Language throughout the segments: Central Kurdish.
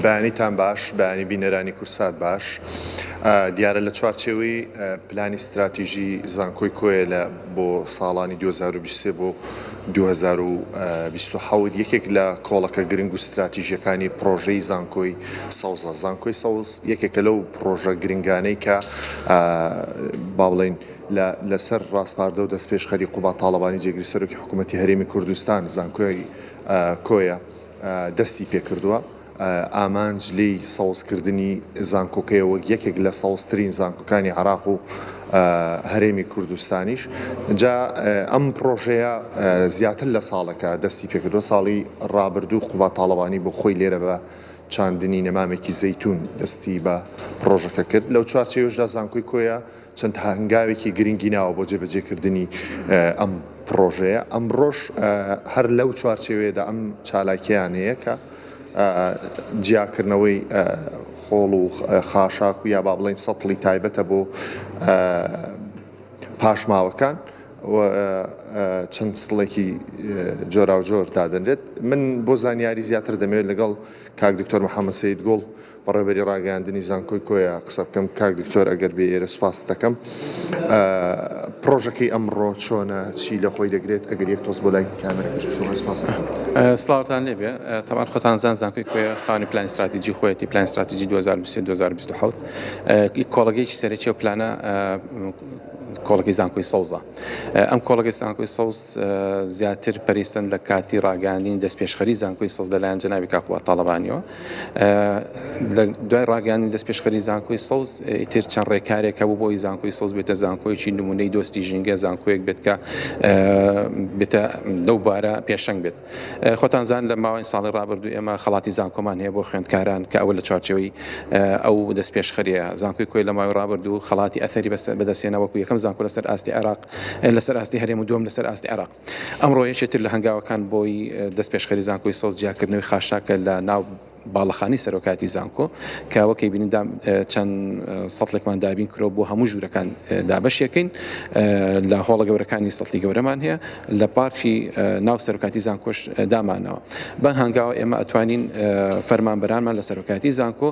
بەیانیتان باش، بەیانی بینەرانی کوردسات باش. دیارە لە چوارچێوەی پلانی ستراتیژی زانکۆی کۆیە لە بۆ ساڵانی 2023 بۆ 2027 یەکێک لە کۆڵەکە گرنگ و ستراتیژیەکانی پڕۆژەی زانکۆی سەوزە. زانکۆی سەوز یەکێکە لەو پڕۆژە گرنگانەی کە با بڵێین لە لەسەر ڕاسپاردە و دەستپێشخەری قوباد تاڵەبانی جێگری سەرۆکی حکوومەتی هەرێمی کوردستان زانکۆی کۆیە دەستی پێکردووە، ئامانج لێی سەوزکردنی زانکۆکەیە وەک یەکێک لە سەوزترین زانکۆکانی عێراق و هەرێمی کوردستانیش. جا ئەم پڕۆژەیە زیاتر لە ساڵێکە دەستی پێکردووە، ساڵی ڕابردوو قوباد تاڵەبانی بۆ خۆی لێرە بە چاندنی نەمامێکی زەیتوون دەستی بە پڕۆژەکە کرد، لەو چوارچێوەشدا زانکۆی کۆیە چەند هەنگاوێکی گرنگی ناوە بۆ جێبەجێکردنی ئەم پڕۆژەیە، ئەمڕۆش هەر لەو چوارچێوەیەدا ئەم چالاکییان هەیە کە جیاکردنەوەی خۆڵ و خاشاک و یا با بڵێین سەتڵی تایبەتە بۆ پاشماوەکان و چەند سڵێکی جۆراوجۆر دادەنرێت. من بۆ زانیاری زیاتر دەمەوێت لەگەڵ کاک دکتۆر محەممەد سەید گوڵ بەڕێوەبەری ڕاگەیاندنی زانکۆی کۆیە قسە بکەم کاک دکتۆر ئەگەر بێ ئێرە سوپاست دەکەم پڕۆژەکەی ئەمڕۆ چۆنە چی لە خۆی دەگرێت ئەگەر یەک تۆز بۆ لای کامێرەکەش بچۆ سوپاست دەکەم. سڵاوتان لێبێ تەبعەن خۆتان زان زانکۆی کۆیە خاوەنی پلانی ستراتیجی خۆیەتی پلانی ستراتیجی 2023 2027 کۆڵەگەیەکی سەرەکی ئەو پلانە کۆڵەکەی زانکۆی سەوزە ئەم کۆڵەکەی زانکۆی سەوز زیاتر پەریسەند لە کاتی ڕاگەیاندنی دەستپێشخەری زانکۆی سەوز لەلایەن جەنابی کاک قوباد تاڵەبانیەوە لە دوای ڕاگەیاندنی دەستپێشخەری زانکۆی سەوز ئیتر چەند ڕێکارێک هەبوو بۆی زانکۆی سەوز بێتە زانکۆیەکی نمونەی دۆستی ژینگە زانکۆیەک بێت کە بێتە لەو بارە پێشەنگ بێت خۆتان زان لە ماوەی ساڵی ڕابردوو ئێمە خەڵاتی زانکۆمان هەیە بۆ خوێندکاران کە ئەوە لە چوارچێوەی ئەو دەستپێشخەریە زانکۆی کۆی لە ماوەی ڕابردوو خەڵاتی ئەثەری بەدەستهێنا وەکو یەکەم زانکۆ لەسەر ئاستی عێراق لەسەر ئاستی هەرێم و دووەم لەسەر ئاستی عێراق ئەمڕۆ یەکێ تر لە هەنگاوەکان بۆی دەستپێشخەری زانکۆی سەوز جیاکردنەوەی خاشاکە لە ناو باڵەخانەی سەرۆکایەتی زانکۆ کە وەک ئەیبینین چەند سەتڵێکمان دابین کرۆ بۆ هەموو ژوورەکان دابەشیەکەین لە هۆڵە گەورەکانی سەتڵی گەورەمان هەیە لە پارکی ناو سەرۆکاتی زانکۆش دامانەوە بەم هەنگاوە ئێمە ئەتوانین فەرمانبەرانمان لە سەرۆکایەتی زانکۆ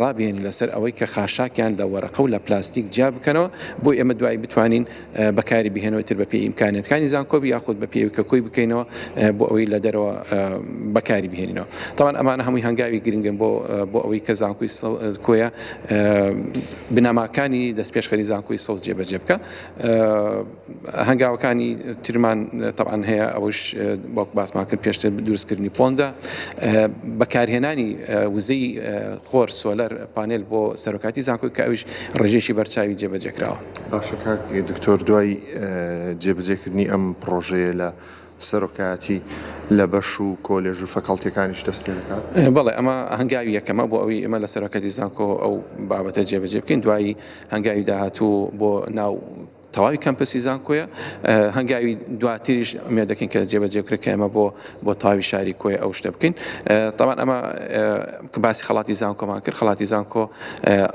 ڕابهێنین لەسەر ئەوەی کە خاشاکیان لە وەرەقە و لە پلاستیک جیا بکەنەوە بۆ ئێمە دوایی بتوانین بەکاری بهێنەوە تر بەپێی ئیمکانیەتەکانی زانکۆ بی یاخود بەپێی ئەوەی کە کۆی بکەینەوە بۆ ئەوەی لە دەرەوە بەکاری بهێنینەوە تاوان ئەمانە هەمووی هەنگاوی گرنگن بۆ بۆ ئەوەی کە زانکۆی کۆیە بنەماکانی دەستپێشخەری زانکۆی سەوز جێبەجێ بکە هەنگاوەکانی ترمان تەبعەن هەیە ئەوەش وەک باسمان کرد پێشتر دروستکردنی پۆندە بەکارهێنانی وزەی خۆر solar panel بۆ سەرۆکاتی زانکۆی کە ئەویش ڕێژەیەکی بەرچاوی جێبەجێ کراوە. باشە کاک دکتۆر دوای جێبەجێکردنی ئەم پڕۆژەیە لە سەرۆکایەتی لە بەش و کۆلێژ و فەکەڵتیەکانیش دەست پێ دەکات؟ بەڵێ ئەمە هەنگاوی یەکەمە بۆ ئەوەی ئێمە لە سەرۆکایەتی زانکۆ ئەو بابەتە جێبەجێ بکەین دوایی هەنگاوی داهاتوو بۆ ناو تەواوی کەمپەسی زانکۆیە هەنگاوی دواتریش ئومێد دەکەین کە جێبەجێ بکرێت کە ئێمە بۆ بۆ تەواوی شاری کۆیە ئەو شتە بکەین تەبعەن ئەمە کە باسی خەڵاتی زانکۆمان کرد خەڵاتی زانکۆ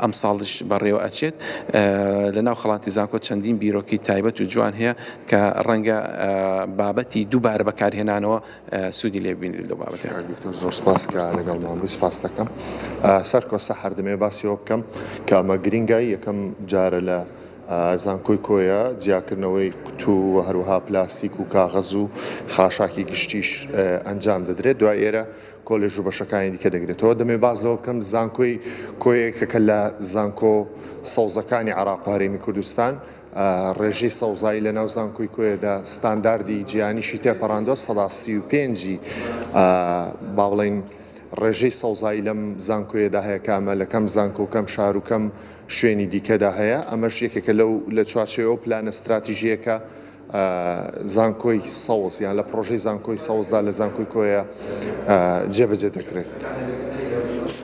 ئەم ساڵش بەڕێوە ئەچێت لە ناو خەڵاتی زانکۆ چەندین بیرۆکی تایبەت و جوان هەیە کە ڕەنگە بابەتی دووبارە بەکارهێنانەوە سوودی لێ ببینرێت لەو بابەتە. کاک دکتۆر زۆر سپاس کە لەگەڵمان بووی سپاست دەکەم. سەرکۆ سەحەر دەمەوێت باسی ئەوە بکەم کە ئەمە گرینگە یەکەم جارە لە زانکۆی کۆیە جیاکردنەوەی قوتوو و هەروەها پلاستیک و کاغەز و خاشاکی گشتیش ئەنجام دەدرێت دوای ئێرە کۆلێژ و بەشەکانی دیکە دەگرێتەوە دەمەوێت باس لەوە بکەم زانکۆی کۆیە یەکێکە لە زانکۆ سەوزەکانی عێراق و هەرێمی کوردستان ڕێژەی سەوزایی لە ناو زانکۆی کۆیەدا ستانداردی جیهانیشی تێپەڕاندووە، 35% ی با بڵێین ڕێژەی سەوزایی لەم زانکۆیەدا هەیە کە ئەمە لە کەم زانکۆ و کەم شار و کەم شوێنی دیکەدا هەیە، ئەمەش یەکێکە لەو لە چوارچێوەی ئەو پلانە ستراتیژییە کە زانکۆی سەوز یان لە پڕۆژەی زانکۆی سەوزدا لە زانکۆی کۆیە جێبەجێ دەکرێت.